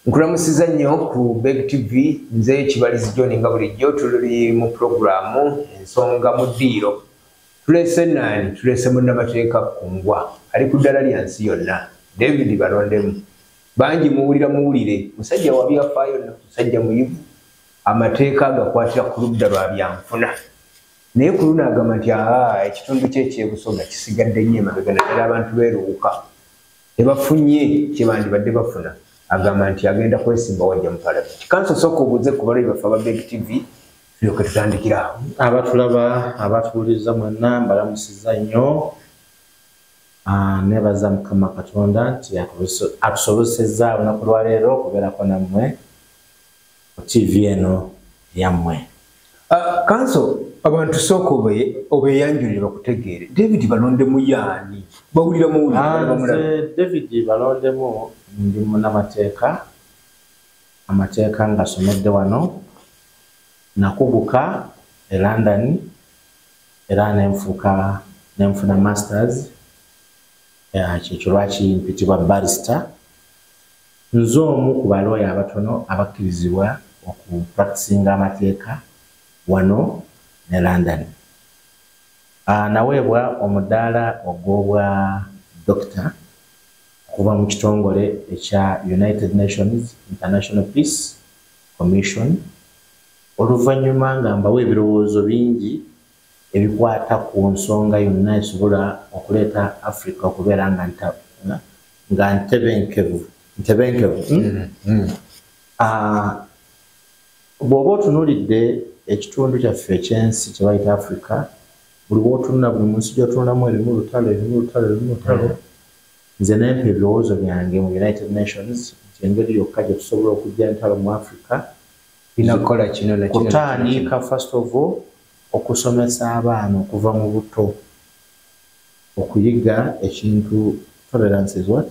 Nkulamusiza nnyo ku Beg TV, nze Kibalizi John, nga bulijjo tuli mu pulogulaamu Ensonga mu Ddiiro. Tulese naani? Tulese munnamateeka kkungwa ali ku ddala lya nsi yonna, David Balondemu. Bangi muwulira muwulire, musajja wa byafaayo nno, musajja muyivu, amateeka agakwatira ku ludda lwa byanfuna, naye ku luno agamba nti aa, ekitundu kye ekyebusoga kisigadde nnyo emabega, naddala abantu beeruwuka tebafunye kye bandibadde bafuna. Agamba nti agenda kwesimba wajja mu palamenti. Kanso, sooka obuuze ku balabi baffe aba Beg TV, tulyoke tutandikira awo. Abatulaba, abatuwuliriza mwenna, mbalamusiza nnyo. Nebaza Mukama Katonda nti atusobosezza olunaku lwaleero okubeerako nammwe ku TV eno yammwe. Kanso, abantu sooka obeeyanjulire bakutegeere. David Balondemu yaani? Bawulira muwulire. Nze David Balondemu, ndi munnamateeka. Amateeka ngasomedde wano, nakuguka e London era nenfuuka nenfuna masters. Kyekyo lwaki mpitibwa barrister. Nze omu ku balooya abatono abakkirizibwa okupracticinga amateeka wano ne London. Naweebwa omudaala ogw'obwa doctor okuva mu kitongole ekya United Nations International Peace Commission, oluvannyuma nga mbawa ebirowoozo bingi ebikwata ku nsonga yonna esobola okuleeta Africa okubeera nga ntebenkevu, hmm? Bw'oba otunuulidde ekitundu kyaffe ekyensi kye bayita Africa, buli bwotunula, buli munsi gyotunulamu erimu lutalo, erimu lutalo, erimu lutalo. Nze nempa ebirowoozo byange mu United Nations nti engeri yokka gye tusobola okujja entalo mu Africa Inakola kino na kino. kutandika first of all okusomesa abaana okuva mu buto okuyiga ekintu tolerance is what?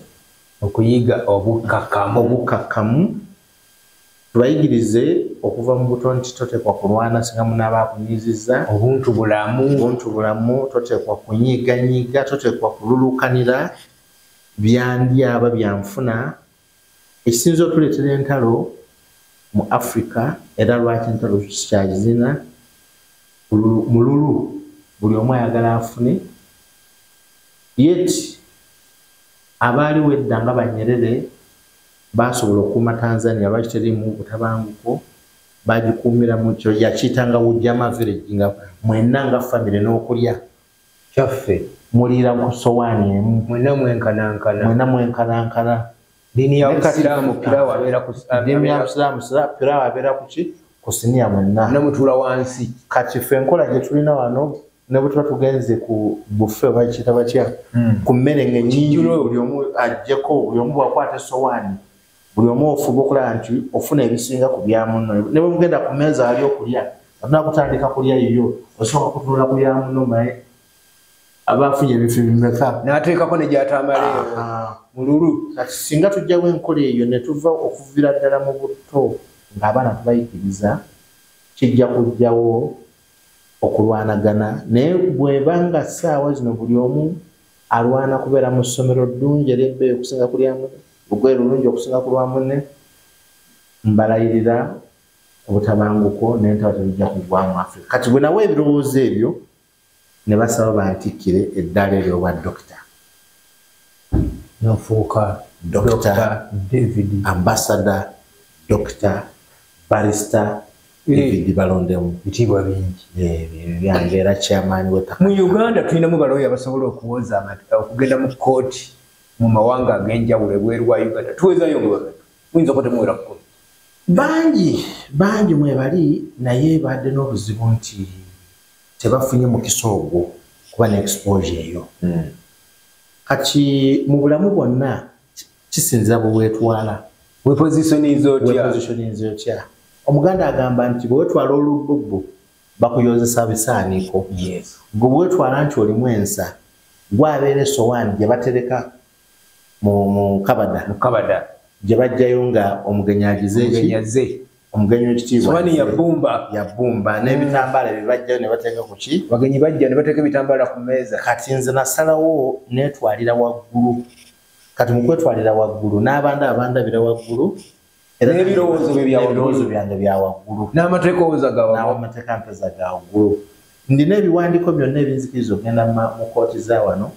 Okuyiga obukkakkamu. Obukkakkamu. Tubayigirize okuva mu buto nti toteekwa kulwana singa munaaba akunyiizizza. Obuntu bulamu. Obuntu bulamu, toteekwa kunyiiganyiiga, toteekwa kululukanira byandyaba byanfuna. Ekisinza otuleetera entalo mu Africa, era lwaki entalo tukyazina, mululu, buli omu ayagala afune. Yet abaaliwo edda nga Banyerere basobola okukuuma Tanzania. Lwaki terimu butabanguko? Bagikuumira mu kyo yakiyitanga Ujamaa village, nga mwenna nga famire n'okulya kyaffe muliira ku sowaani emu. Mwenna mwenkanankana. Mwenna mwenkanankana. Ddiini ya Busiraamu, pirawo abeera ku Ddiini ya Busiraamu, pirawo abeera ku ki? Ku siniya mwenna. Namutuula wansi. Kati ffe enkola gye tulina wano, ne bwe tuba tugenze ku buffet oba kiyita batya, ku mmere ng'ennyingi, buli omu ajjeko, buli omu bwakwata esowaani, buli omu ofuba okulaba nti ofuna ebisinga ku bya munno. Ne bwe mugenda ku mmeeza ali okulya, atuna kutandika kulya yiyo, osooka kutunula ku bya munno, naye aba afunye ebifo bimeka. N'ateekako ne gy'atamaleewo. Mululu. Kati singa tujjawo enkola eyo ne tuva okuvira ddala mu buto ng'abaana tubayigiriza, kijja kujjawo okulwanagana. Naye bw'eba nga ssaawa zino buli omu alwana kubeera mu ssomero ddungi eryebbeeyi okusinga ku lya munne, lugoye lulungi okusinga ku lwa munne, mbalayirira obutabanguko n'entalo tebijja kuggwamu Africa. Kati bwe nawa ebirowoozo ebyo, ne basaba bantikkire eddaala ery'obwa dokita. Nofuuka Dr. David. Ambassador Dr. Barrister David Balondemu. Bitiibwa bingi. Byange, era chairman w'ettaka. Mu Uganda tulinamu balooya basobola okuwoza okugenda mu kooti mu mawanga ag'enjawulo ebweru wa Uganda? Tuwezayo nga bameka? Muyinza okuba temuwera 10. Bangi, bangi mwebali, naye badde n'obuzibu nti tebafunye mukisa ogwo kuba ne exposure eyo. Kati mu bulamu bwonna kisinzira bwe weetwala. Wepositioninze otya? Wepositioninze otya? Omuganda agamba nti bwe weetwala olububbu, bakuyozesa bisaaniiko. Gwe bwetwala nti olimu ensa, gwabeera esowaani gye batereka mu kabada, mu kabada, gye bajjayo nga omugenyi agize ki? Omugenyi azze. Omugenyi w'ekitiibwa. Sowaani ya bbumba. Ya bbumba n'ebitambaala bye bajjayo ne bateeka ku ki? Bagenyi bajja ne bateeka ebitambaala ku mmeeza. Kati nze nasalawo neetwalira waggulu. Kati mu kwetwalira waggulu n'abandi abandabira waggulu, n'ebirowoozo byange bya waggulu, n'amateeka mpeza ga waggulu. Ndina ebiwandiiko byonna ebinzikiriza okugenda mu kooti za wano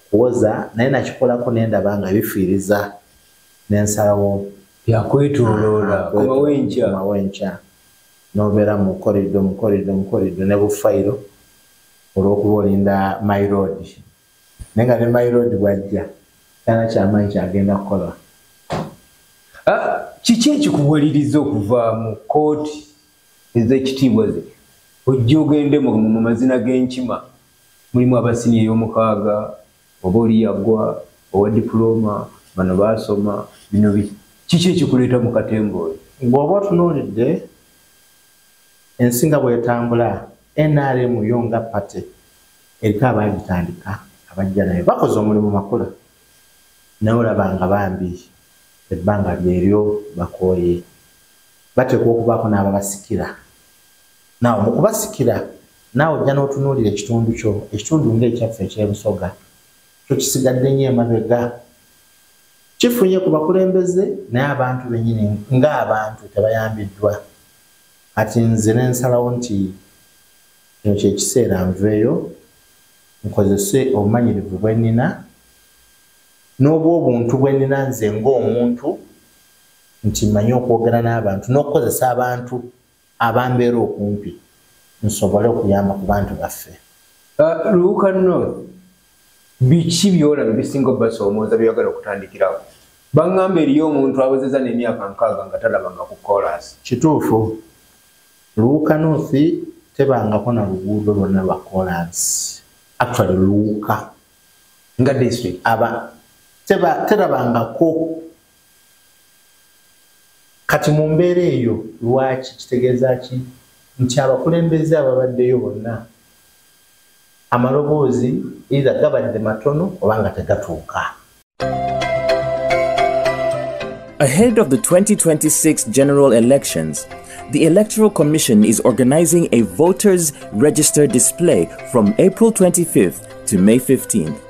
okuwoza, naye nakikolako nendaba nga bifiiriza n'ensalawo byakwetooloola komawo enkya n'obeera mu korido mu korido mu korido ne bufayiro olw'okuba olinda my road, naye nga ne my road bw'ajja kyana kyamaanyi kyagenda kukola. Kiki ekikuwaliriza okuva mu kooti ez'ekitiibwa ze ojja ogende mu mazina g'enkima mulimu abasini ey'omukaaga oba oli yagwa owa dipulooma bano baasoma bino kiki ekikuleeta mu katemba oyo? Bw'oba otunuulidde ensi nga bw'etambula, NRM yo nga party eriko abaagitandika abajja nayo bakoze omulimu makula, naye olaba nga bambi ebbanga lyeryo bakooye, bateekwa okubaako n'ababasikira. Naawe mu kubasikira naawe ojja n'otunuulira ekitundu kyo, ekitundu ng'ekyaffe eky'Ebusoga kyo kisigadde nnyo emabega, kifunye ku bakulembeze naye abantu bennyini ng'abantu tebayambiddwa. Kati nze ne nsalawo nti kino kye kiseera nveeyo nkozese obumanyirivu bwe nnina n'obw'obuntu bwe nnina nze ng'omuntu, nti mmanyi okwogera n'abantu n'okukozesa abantu abambeera okumpi nsobole okuyamba ku bantu baffe. Luuka North, biki by'olaba ebisinga obbasoomooza by'oyagala okutandikirawo? Baŋŋamba eriyo omuntu awezezza n'emyaka 6 nga talabanga ku koolaasi. Kituufu, Luuka North tebangako na luguudo lwonna lwa koolaasi. Actually Luuka nga district aba terabangako. Kati mu mbeera eyo lwaki kitegeeza ki nti abakulembeze ababaddeyo bonna amaloboozi either gabadde matono oba nga tegatuuka. Ahead of the 2026 general elections, the Electoral Commission is organizing a voters' register display from April 25th to May 15th.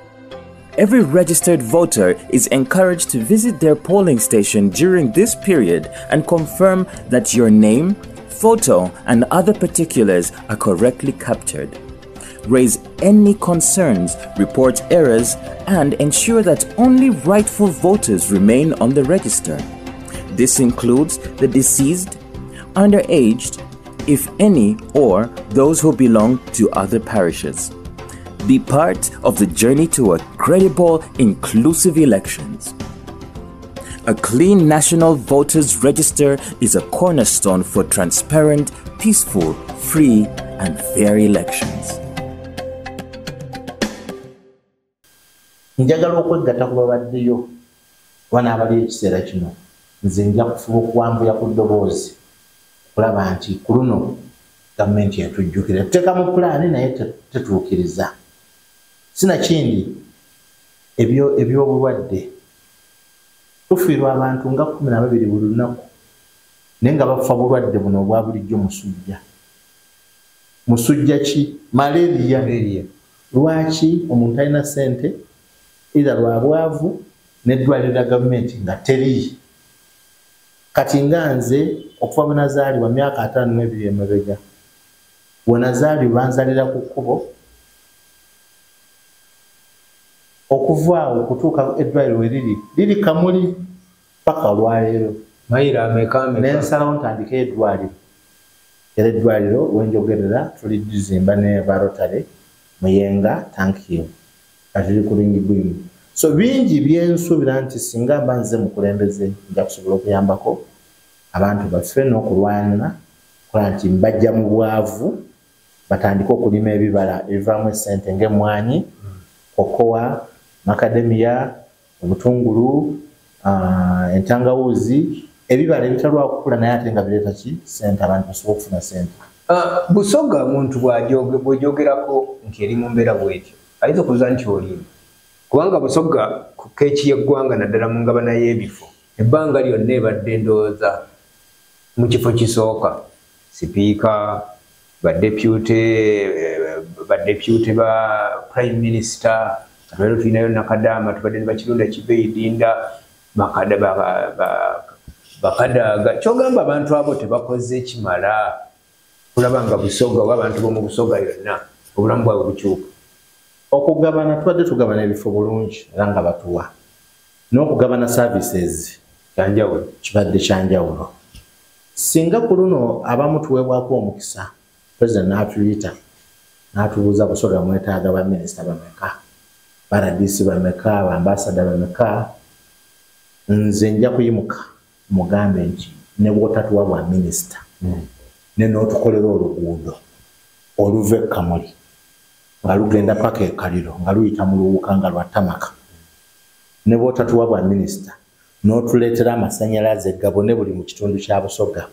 Every registered voter is encouraged to visit their polling station during this period and confirm that your name, photo, and other particulars are correctly captured. Raise any concerns, report errors, and ensure that only rightful voters remain on the register. This includes the deceased, underaged, if any, or those who belong to other parishes. Be part of the journey toward credible, inclusive elections. A clean national voters register is a cornerstone for transparent, peaceful, free, and fair elections. Njagala okwegatta ku babaddeyo oba n'abali ekiseera kino, nze nja kufuba okuwambuya ku ddoboozi okulaba nti ku luno gavumenti etujjukira. Tuteeka mu pulaani naye tetuukiriza. Sinakindi eby'obulwadde, tufiirwa abantu nga 12 buli lunaku naye nga bafa bulwadde buno obwa bulijjo musujja. Musujja ki? Malaria. Lwaki omuntu alina ssente either lwa bwavu n'eddwaliro lya gavumenti nga teri? Kati nga nze okuva bwe nazaalibwa myaka 52 emabega, bwe nazaalibwa banzaalira ku kkubo, okuva awo okutuuka eddwaliro we liri, liri Kamuli paka olwaleero. Mayiro ameka ameka? Ne nsalawo ntandike eddwaliro. Era eddwaliro we njogerera tuli lizimba ne Rotary Muyenga Tank Hill, kati liri ku Ring Beam. So bingi byensuubira nti singa mba nze mukulembeze nja kusobola okuyambako abantu baffe n'okulwana kola nti mbajja mu bwavu batandike okulima ebibala ebivaamu essente ng'emmwanyi, kokowa, makademiya, obutungulu, entangawuzi, ebibala ebitalwa kukula naye ate nga bireeta ki ssente, abantu basobola okufuna ssente. Busoga muntu bw'ojogerako nti eri mu mbeera bw'etyo ayinza okubuuza nti olimba, kubanga Busoga ku keeki y'eggwanga naddala mu ngabana y'ebifo ebbanga lyonna ebadde ndowooza mu kifo kisooka, sipiika, badepute ba prime minister, Leero tulinayo Nakadama, tubadde ne Bakirunda Kibeidinda, Bakadaaga. Kyogamba abantu abo tebakoze kimala kulaba nga Busoga oba abantu b'omu Busoga yonna obulamu bwabwe bukyuka? Okugabana, tubadde tugabana ebifo bulungi era nga batuwa, n'okugabana services kyanjawulo, kibadde kyanjawulo. Singa ku luno abamu tuweebwako omukisa, President n'atuyita n'atubuuza, "Busoga mwetaaga baminisita bameka, ba RDC bameka, ba ambassador bameka?" Nze nja kuyimuka mugambe nti ne bw'otatuwa bwa minisita, ne n'otukolera oluguudo oluva e Kamuli nga lugenda paka e Kaliro nga luyita mu Luwuka nga lwa tarmac, ne bw'otatuwa bwa minisita n'otuleetera amasanyalaze gabone buli mu kitundu kya Busoga,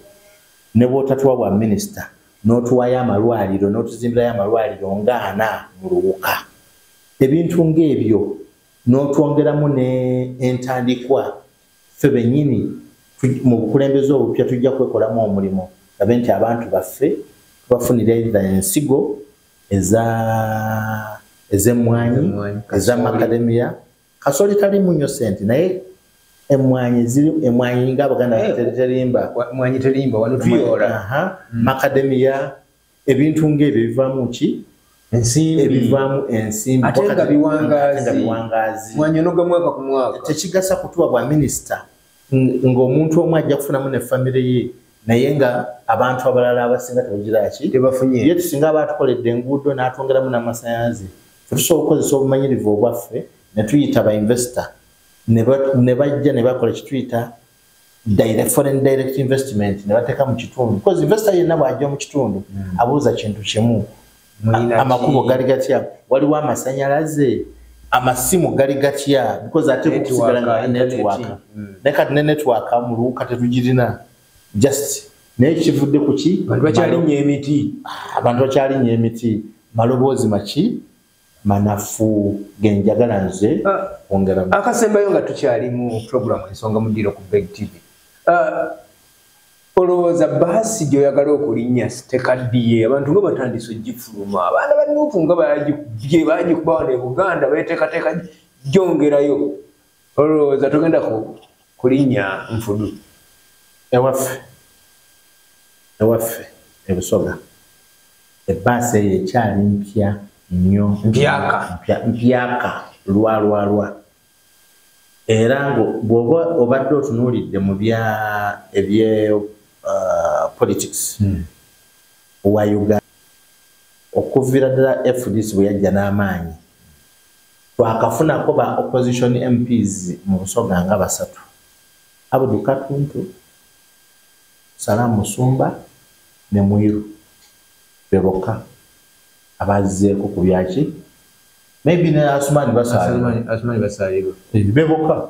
ne bw'otatuwa bwa minisita n'otuwayo amalwaliro, n'otuzimbirayo amalwaliro nga ana mu Luwuka, ebintu ng'ebyo, n'otwongeramu ne entandikwa, ffe bennyini mu bukulembeze obupya tujja kwekolamu omulimu gabe nti abantu baffe tubafunira either ensigo ez'emmwanyi, eza macadamia. Kasooli talimu nnyo sente, naye emmwanyi ziri, emmwanyi ng'Abaganda terimba. Mwanyi terimba, wano tuyoola. Macadamia, ebintu ng'ebyo bivaamu ki? Ensimbi. Ebivaamu ensimbi. Ate nga biwangaazi. Biwangaazi. Mwanyi onoga mwaka ku mwaka. Tekigasa kutuwa bwa minisita ng'omuntu omu ajja kufunamu ne famire ye, naye nga abantu abalala abasinga tebagira ki? Tebafunye. Ye tusinga aba atukoledde enguudo n'atwongeramu n'amasannyalaze, tusobola okukozesa obumanyirivu obwaffe ne tuyita ba investor ne bajja ne bakola kituyita foreign direct investment, ne bateeka mu kitundu, because investor yenna bw'ajja mu kitundu abuuza kintu kimu: amakubo gali gatya, waliwo amasanyalaze, amasimu gali gatya? Because ate kusigala nga network. Naye kati ne network mu Luwuka tetugirina just, naye kivudde ku ki? Abantu bakyalinnya emiti. Abantu bakyalinnya emiti, maloboozi maki manafu genjagala nze kwongeramu. Akasembayo nga tukyali mu programu Ensonga mu Ddiiro ku Beg TV, olowooza baasi gy'oyagala okulinnya tekaddiye, abantu nga batandise ogifuluma, abaana ba Nuupu nga bagikubye, bagikuba wano e Buganda, beteekateeka gyongerayo, olowooza togenda kulinnya nfudu? Ewaffe ebusoga ebbaasi eyo ekyali mpya nnyo. Mpyaka. Mpyaka lwalwalwa, era nga bw'oba obadde otunuulidde mu bya ebye politics wa Uganda, okuviira ddala FDC bwe yajja n'amaanyi, twakafunako ba opposition MPs mu Busoga nga basatu: Abudu Katuntu, Salamu Musumba ne Mwiru, be bokka abazzeeko ku byaki, maybe ne Asumani Basalirwa. Be bokka,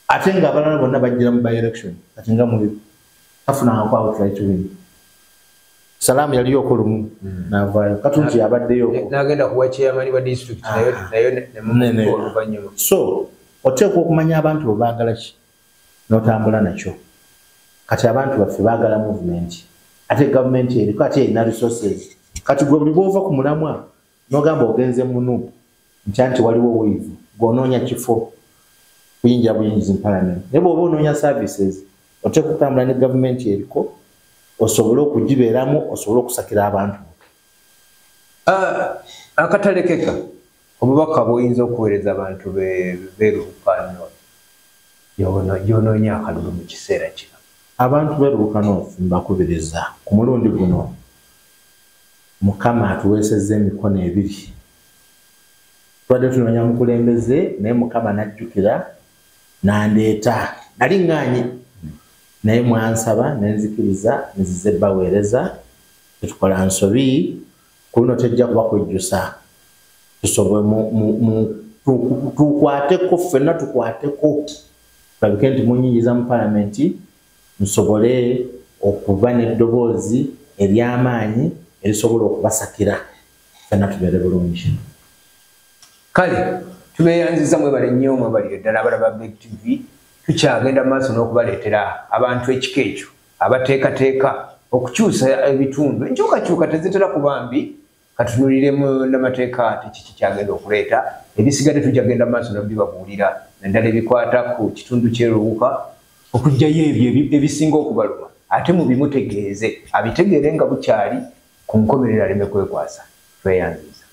ate nga abalala bonna bajjira mu by election. Kati nga Mwiru tafunangako outright win, Salaamu yaliyoko lumu n'avaayo, Katuntu yabaddeyoko. N'agenda kuwa chairman wa district, nayo nemukuba oluvannyuma. So oteekwa okumanya abantu bwe baagala ki n'otambula nakyo. Kati abantu baffe baagala movement, ate gavumenti eriko, ate erina resources. Kati gwe buli bwova ku mulamwa n'ogamba ogenze munu nti anti waliwo wave, gw'onoonya kifo kuyingira buyingizi mu parliament, naye bw'oba onoonya services oteekwa okutambula ne gavumenti eriko osobole okugibeeramu, osobole okusakira abantu. Akatalekeka, obubaka bw'oyinza okuweereza abantu b'e Luuka gy'onoonya akalulu mu kiseera kino? Abantu b'e Luuka North mbakubiriza ku mulundi guno, Mukama atuweesezza emikono ebiri. Tubadde tunoonya mukulembeze, naye Mukama n'ajjukira n'andeeta. Nali ŋŋaanyi, naye mwansaba nenzikiriza, nzize baweereza. Tetukola nsobi ku luno, tejja kuba kwejjusa. Tusobole tukwateko ffenna, tukwateko tulabike nti munyingiza mu palamenti, nsobole okuba n'eddoboozi ery'amaanyi erisobola okubasakira ffenna tubeere bulungi. Kale tubeeyanziza, mwebale nnyo, mwebalire ddala abalaba Beg TV. Tukyagenda mu maaso n'okubaleetera abantu ekika ekyo abateekateeka okukyusa ebitundu. Enkyukakyuka tezitera kuba mbi. Katunulire munnamateeka ate kiki kyagenda okuleeta. Ebisigadde tujja kugenda mu maaso n'obibabuulira, naddala ebikwata ku kitundu ky'eruwuka, okuggyayo ebyo ebisinga okubaluma, ate mubimutegeeze abitegeere nga bukyali ku nkomerero aleme kwekwasa. Tweyanziza.